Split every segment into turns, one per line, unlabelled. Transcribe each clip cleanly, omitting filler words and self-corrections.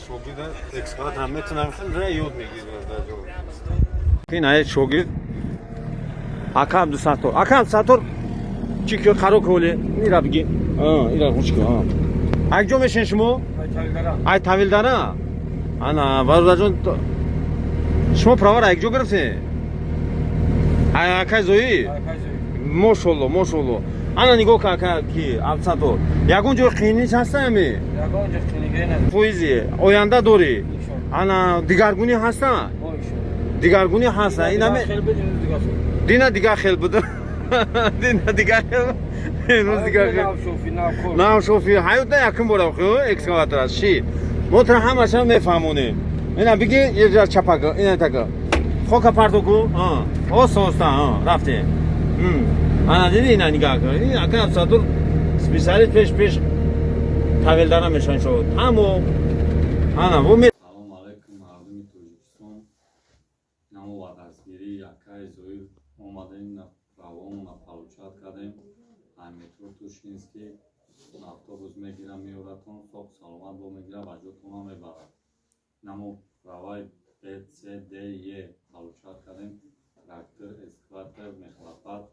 Шогирда экскаватор метунам, хеле ёд мегирад. Ин ай шогирд, ака Абдусаттор. Ака Абдусаттор, чӣ ки қаро коли ира биги, ира гӯш ки ай ҷо мешин шумо? Ай Тавилдара. Ана, бародарҷон, шумо правара як ҷо гирифтед? Ай акай Зои, мошолло, мошолло. Ана, нигоҳ ка, ака ки Абдусаттор, ягон ҷои қииниш ҳаста ами? Фоизи оянда дорӣ. Ана, дигаргунӣ ҳаста, дигаргунӣ ҳаста. Инаме дина дигар хел буда, дина дигар хел, имрӯз дигар хел. Нав шофи ҳаётда якум бора экскаватор аст. Ши мо тра ҳамаша мефаҳмонем. Ина биги, еҷа чапак, ина така хока партоку, оста оста рафтем. Ана, диди, ина нигаҳ кун. Ин ака Абдусаттор специалист, пеш пеш Тавелдара мешан шуд, тамом. Ана во.
Салом алайкум, мардуми Тоҷикистон! Намо ба дастгирии акаи Зоир омадем, на правомона получать кардем. Ай метро Тушинский автобус мегира, меоратон, соқ саломат бо мегира, ба ҷотона мебарад. Намо праваи Б, С, Д, Е получать кардем. Трактор, экскаватор, мехлопат,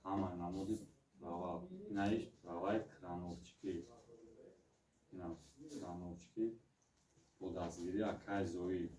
ҳама намуди права. Инаиш праваи крановщикӣ, ина крановщикӣ бо дастгирии акаи Зоир.